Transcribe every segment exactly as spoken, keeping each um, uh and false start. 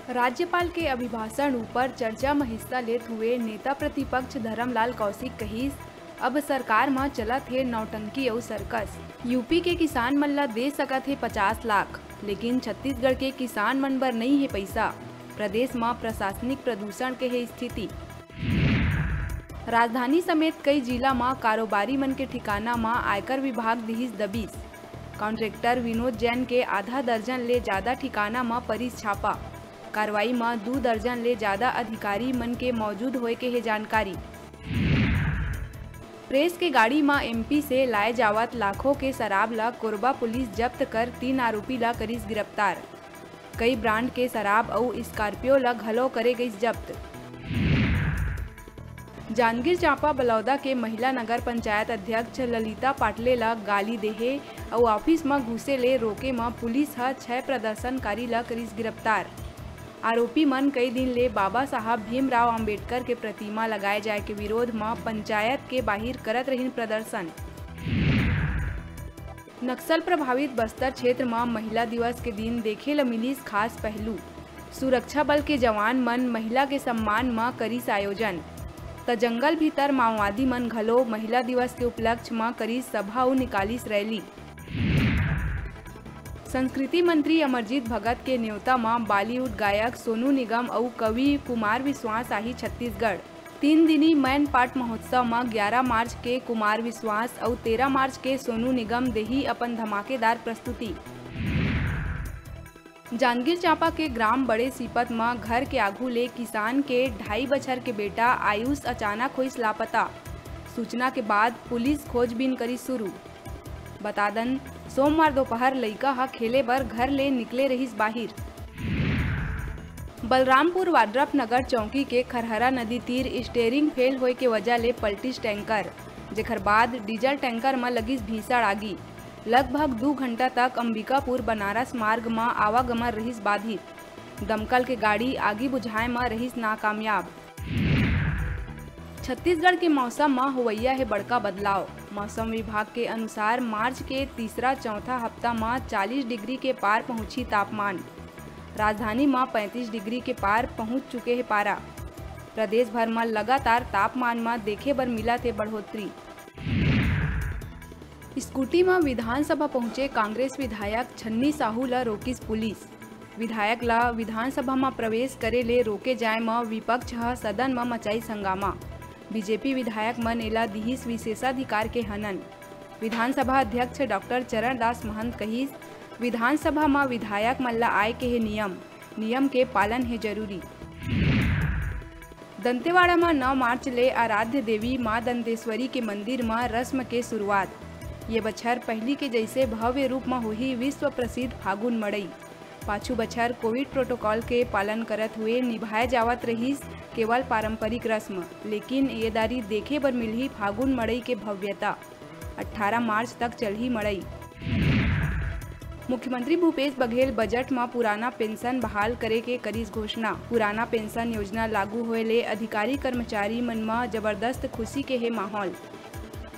राज्यपाल के अभिभाषण ऊपर चर्चा म हिस्सा लेत हुए नेता प्रतिपक्ष धरमलाल कौशिक कहिस, अब सरकार म चलत हे नौटंकी अउ सर्कस। यूपी के किसान मन ल दे सकत हे पचास लाख, लेकिन छत्तीसगढ़ के किसान मन बर नइ हे पइसा। प्रदेश म प्रशासनिक प्रदूषण के हे स्थिति। राजधानी समेत कई जिला म कारोबारी मन के ठिकाना म आयकर विभाग दिहिस दबिश। कॉन्ट्रैक्टर विनोद जैन के आधा दर्जन ले जादा ठिकाना म परिस छापा। कार्रवाई म दू दर्जन ले जादा अधिकारी मन के मौजूद होए के हे जानकारी। प्रेस के गाड़ी म एमपी से लाए जावत लाखों के शराब ल कोरबा पुलिस जब्त कर तीन आरोपी ल करिस गिरफ्तार। कई ब्रांड के शराब अउ स्कॉर्पियो ल घलो करे गइस जब्त। जांजगीर चांपा बलौदा के महिला नगर पंचायत अध्यक्ष ललिता पाटले ल गाली देहे अउ ऑफिस म घुसे ले रोके म पुलिस ह छह प्रदर्शनकारी ल करिस गिरफ्तार। आरोपी मन कई दिन ले बाबा साहब भीमराव अंबेडकर के प्रतिमा लगाए जाए के विरोध म पंचायत के बाहिर करत रहिन प्रदर्शन। नक्सल प्रभावित बस्तर क्षेत्र म महिला दिवस के दिन देखे ल मिलिस खास पहलू। सुरक्षा बल के जवान मन महिला के सम्मान म करिस आयोजन। त जंगल भीतर माओवादी मन घलो महिला दिवस के उपलक्ष्य म करिस सभा अउ निकालिस रैली। संस्कृति मंत्री अमरजीत भगत के नेवता म बॉलीवुड गायक सोनू निगम अउ कवि कुमार विश्वास आही छत्तीसगढ़। तीन दिनी मैनपाट महोत्सव म ग्यारा मार्च के कुमार विश्वास अउ तेरा मार्च के सोनू निगम देही अपन धमाकेदार प्रस्तुति। जांजगीर चांपा के ग्राम बड़े सीपत म घर के आघू ले किसान के ढाई बछर के बेटा आयुष अचानक होइस लापता। सूचना के बाद पुलिस खोजबीन करिस शुरू। बता दन, सोमवार दोपहर लइका ह खेले बर घर ले निकले रहिस बाहिर। बलरामपुर वाड्रफ नगर चौकी के खरहरा नदी तीर स्टेयरिंग फेल होए के वजह ले पलटिस टैंकर, जेखर बाद डीजल टैंकर म लगिस भीषण आगी। लगभग दू घंटा तक अंबिकापुर बनारस मार्ग म आवागमन रहिस बाधित। दमकल के गाड़ी आगी बुझाए म रहिस नाकामयाब। छत्तीसगढ़ के मौसम म होवइया हे बड़का बदलाव। मौसम विभाग के अनुसार मार्च के तीसरा चौथा हफ्ता म चालीस डिग्री के पार पहुंची तापमान। राजधानी म पैंतीस डिग्री के पार पहुंच चुके हे पारा। प्रदेश भर म लगातार तापमान म देखे बर मिलत हे बढ़ोतरी। स्कूटी म विधानसभा पहुंचे कांग्रेस विधायक छन्नी साहू ल रोकिस पुलिस। विधायक ल विधानसभा म प्रवेश करे ले रोके जाय म विपक्ष ह सदन म मचाइस हंगामा। बीजेपी विधायक मन एला दिहिस विशेषाधिकार के हनन। विधानसभा अध्यक्ष डॉक्टर चरणदास महंत कहिस, विधानसभा म विधायक मन ल आय के हे नियम, नियम के पालन हे जरूरी। दंतेवाड़ा म नौ मार्च ले आराध्य देवी मां दंतेश्वरी के मंदिर म रस्म के शुरुआत। ये बछर पहिली के जइसे भव्य रूप म होही विश्व प्रसिद्ध फागुन मड़ई। पाछू बछर कोविड प्रोटोकॉल के पालन करत हुए निभाए जावत रहिस केवल पारंपरिक रस्म, लेकिन ये दारी देखे बर मिलही फागुन मड़ई के भव्यता। अट्ठारह मार्च तक चलही मड़ई। मुख्यमंत्री भूपेश बघेल बजट म पुराना पेंशन बहाल करे के करिस घोषणा। पुराना पेंशन योजना लागू होए ले अधिकारी कर्मचारी मन म जबरदस्त खुशी के हे माहौल।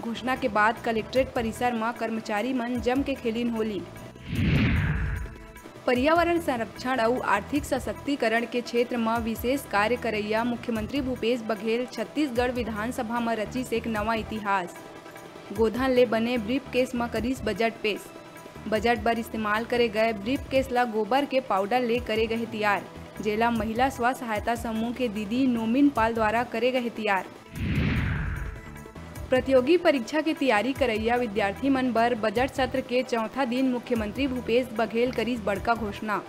घोषणा के बाद कलेक्ट्रेट परिसर म कर्मचारी मन जम के खेलिन होली। पर्यावरण संरक्षण अउ आर्थिक सशक्तिकरण के क्षेत्र म विशेष कार्य करइया मुख्यमंत्री भूपेश बघेल छत्तीसगढ़ विधानसभा म रचिस एक नवा इतिहास। गोधन ले बने ब्रीफकेस म करिस बजट पेश। बजट बर इस्तेमाल करे गए ब्रीफकेस ल गोबर के पाउडर ले करे गए तियार, जेला महिला स्व सहायता समूह के दीदी नोमिन पाल द्वारा करे गए तियार। प्रतियोगी परीक्षा के तियारी करइया विद्यार्थी मन बर बजट सत्र के चौथा दिन मुख्यमंत्री भूपेश बघेल करिस बड़का घोषणा।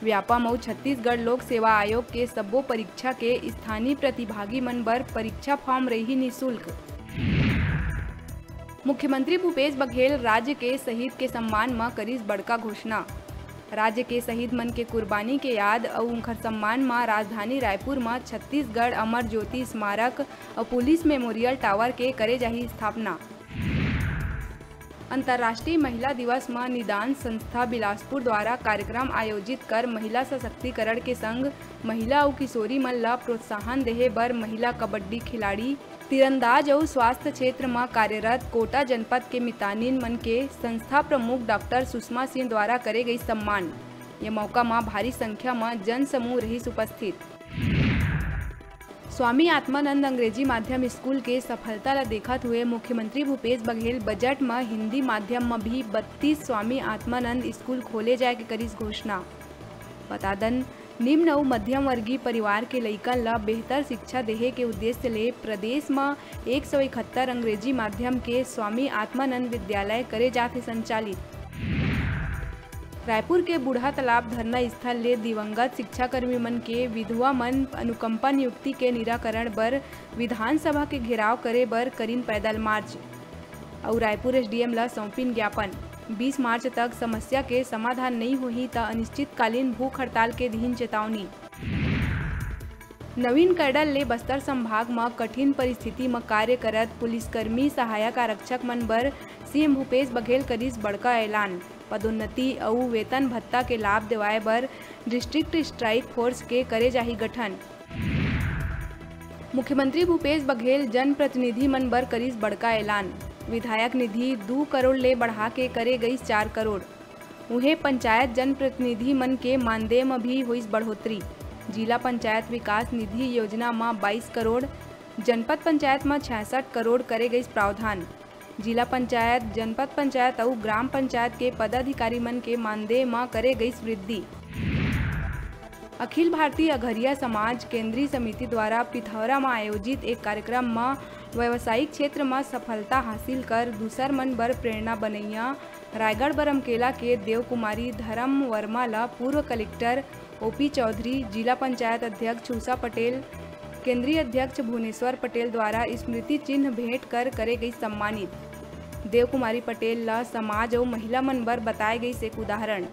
व्यापम अउ छत्तीसगढ़ लोक सेवा आयोग के सब्बो परीक्षा के स्थानीय प्रतिभागी मन बर परीक्षा फॉर्म रइही निशुल्क। मुख्यमंत्री भूपेश बघेल राज्य के शहीद के सम्मान म करिस बड़का घोषणा। राज्य के शहीद मन के कुर्बानी के याद अउ उंखर सम्मान म राजधानी रायपुर म छत्तीसगढ़ अमर ज्योति स्मारक अउ पुलिस मेमोरियल टावर के करे जाही स्थापना। अंतर्राष्ट्रीय महिला दिवस म निदान संस्था बिलासपुर द्वारा कार्यक्रम आयोजित कर महिला सशक्तिकरण के संग महिला अउ किशोरी मन ल प्रोत्साहन देहे बर महिला कबड्डी खिलाड़ी, तीरंदाज अउ स्वास्थ्य क्षेत्र म कार्यरत कोटा जनपद के मितानिन मन के संस्था प्रमुख डॉक्टर सुषमा सिंह द्वारा करे गई सम्मान। ये मौका म भारी संख्या म जन समूह रहिस उपस्थित। स्वामी आत्मानंद अंग्रेजी माध्यम स्कूल के सफलता ल देखत हुए मुख्यमंत्री भूपेश बघेल बजट म हिंदी माध्यम म भी बत्तीस स्वामी आत्मानंद स्कूल खोले जाय के करिस घोषणा। बता दन, निम्न अउ मध्यम वर्गीय परिवार के लइकन ल बेहतर शिक्षा देहे के उद्देश्य ले प्रदेश म एक सौ इकहत्तर अंग्रेजी माध्यम के स्वामी आत्मानंद विद्यालय करे जाथे संचालित। रायपुर के बूढ़ा तालाब धरना स्थल ले दिवंगत शिक्षाकर्मी मन के विधवा मन अनुकंपा नियुक्ति के निराकरण बर विधानसभा के घेराव करे बर करिन पैदल मार्च। अउ रायपुर एसडीएम ल सौंपिन ज्ञापन। बीस मार्च तक समस्या के समाधान नइ होही त अनिश्चितकालीन भूख हड़ताल के दिहिन चेतावनी। नवीन कैडर ले बस्तर संभाग म कठिन परिस्थिति म कार्य करत पुलिसकर्मी, सहायक आरक्षक मन बर सीएम भूपेश बघेल करिस बड़का ऐलान। पदोन्नति अउ वेतन भत्ता के लाभ देवाय बर डिस्ट्रिक्ट स्ट्राइक फोर्स के करे जाही गठन। मुख्यमंत्री भूपेश बघेल जनप्रतिनिधि मन बर करिस बड़का ऐलान। विधायक निधि दू करोड़ ले बढ़ा के करे गइस चार करोड़। उहें, पंचायत जनप्रतिनिधि मन के मानदेय म भी होइस बढ़ोतरी। जिला पंचायत विकास निधि योजना म बाईस करोड़, जनपद पंचायत म छियासठ करोड़ करे गइस प्रावधान। जिला पंचायत, जनपद पंचायत अउ ग्राम पंचायत के पदाधिकारी मन के मानदेय म करे गइस वृद्धि। अखिल भारतीय अघरिया समाज केंद्रीय समिति द्वारा पिथौरा म आयोजित एक कार्यक्रम म व्यावसायिक क्षेत्र म सफलता हासिल कर दूसर मन बर प्रेरणा बनइया रायगढ़ बरमकेला के देवकुमारी धरम वर्मा ल पूर्व कलेक्टर ओपी चौधरी, जिला पंचायत अध्यक्ष उषा पटेल, केंद्रीय अध्यक्ष भुवनेश्वर पटेल द्वारा स्मृति चिन्ह भेंट कर करे गइस सम्मानित। देवकुमारी पटेल ल समाज अउ महिला मन बर बताए गइस एक उदाहरण।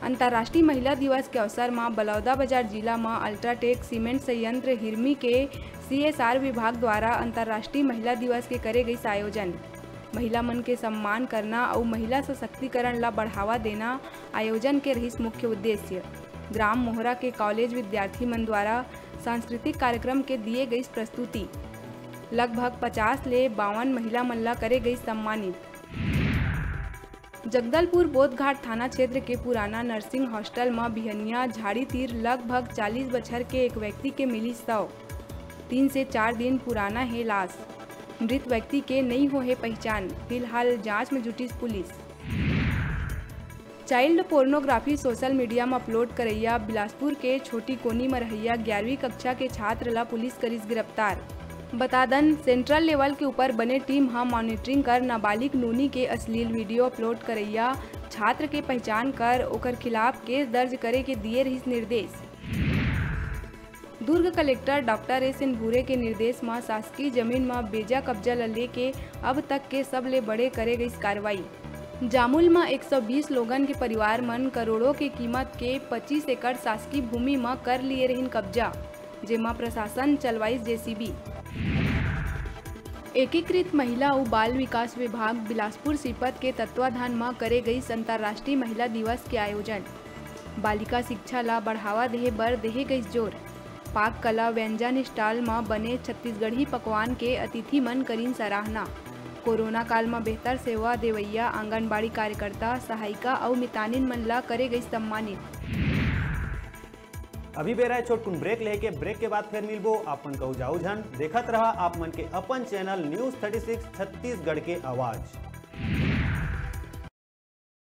अंतर्राष्ट्रीय महिला दिवस के अवसर म बलौदाबाजार जिला म अल्ट्राटेक सीमेंट संयंत्र हिरमी के सीएसआर विभाग द्वारा अंतर्राष्ट्रीय महिला दिवस के करे गइस आयोजन। महिला मन के सम्मान करना अउ महिला सशक्तिकरण ल बढ़ावा देना आयोजन के रहिस मुख्य उद्देश्य। ग्राम मोहरा के कॉलेज विद्यार्थी मन द्वारा सांस्कृतिक कार्यक्रम के दिए गइस प्रस्तुति। लगभग पचास ले बावन महिला मन ल करे गइस सम्मानित। जगदलपुर बोधघाट थाना क्षेत्र के पुराना नर्सिंग हॉस्टल म बिहनिया झाड़ी तीर लगभग चालीस बछर के एक व्यक्ति के मिलिस शव। तीन से चार दिन पुराना हे लाश। मृत व्यक्ति के नइ होहे पहिचान। फिलहाल जांच म जुटिस पुलिस। चाइल्ड पोर्नोग्राफी सोशल मीडिया म अपलोड करइया बिलासपुर के छोटी कोनी म रहइया ग्यारहवीं कक्षा के छात्र ल पुलिस करिस गिरफ्तार। बता दन, सेंट्रल लेवल के ऊपर बने टीम ह मॉनिटरिंग कर नाबालिग नोनी के अश्लील वीडियो अपलोड करइया छात्र के पहचान कर ओकर खिलाफ केस दर्ज करे के दिए रहिस निर्देश। Durg collector doctor S N Bhure के निर्देश म शासकीय जमीन म बेजा कब्जा ल लेके अब तक के सबले बड़े करे गइस कार्रवाई। जामुल म एक सौ बीस लोगन के परिवार मन करोड़ों के कीमत के पच्चीस एकड़ शासकीय भूमि म कर लिए रहिन कब्जा, जेमा प्रशासन चलवाइस जेसीबी। एकीकृत महिला अउ बाल विकास विभाग बिलासपुर सीपत के तत्वाधान म करे गइस अंतर्राष्ट्रीय महिला दिवस के आयोजन। बालिका शिक्षा ला बढ़ावा देहे बर देहे गइस जोर। पाक कला व्यंजन स्टॉल म बने छत्तीसगढ़ी पकवान के अतिथि मन करिन सराहना। कोरोना काल म बेहतर सेवा देवइया आंगनबाड़ी कार्यकर्ता, सहायिका अउ मितानिन मन ला करे गइस सम्मानित। अभी बेरा हे छोटकुन ब्रेक लेके, ब्रेक के बाद फेर मिलबो। आप मन कहू जाऊ झन, देखत रहा आप मन के अपन channel news thirty six Chhattisgarh के आवाज़।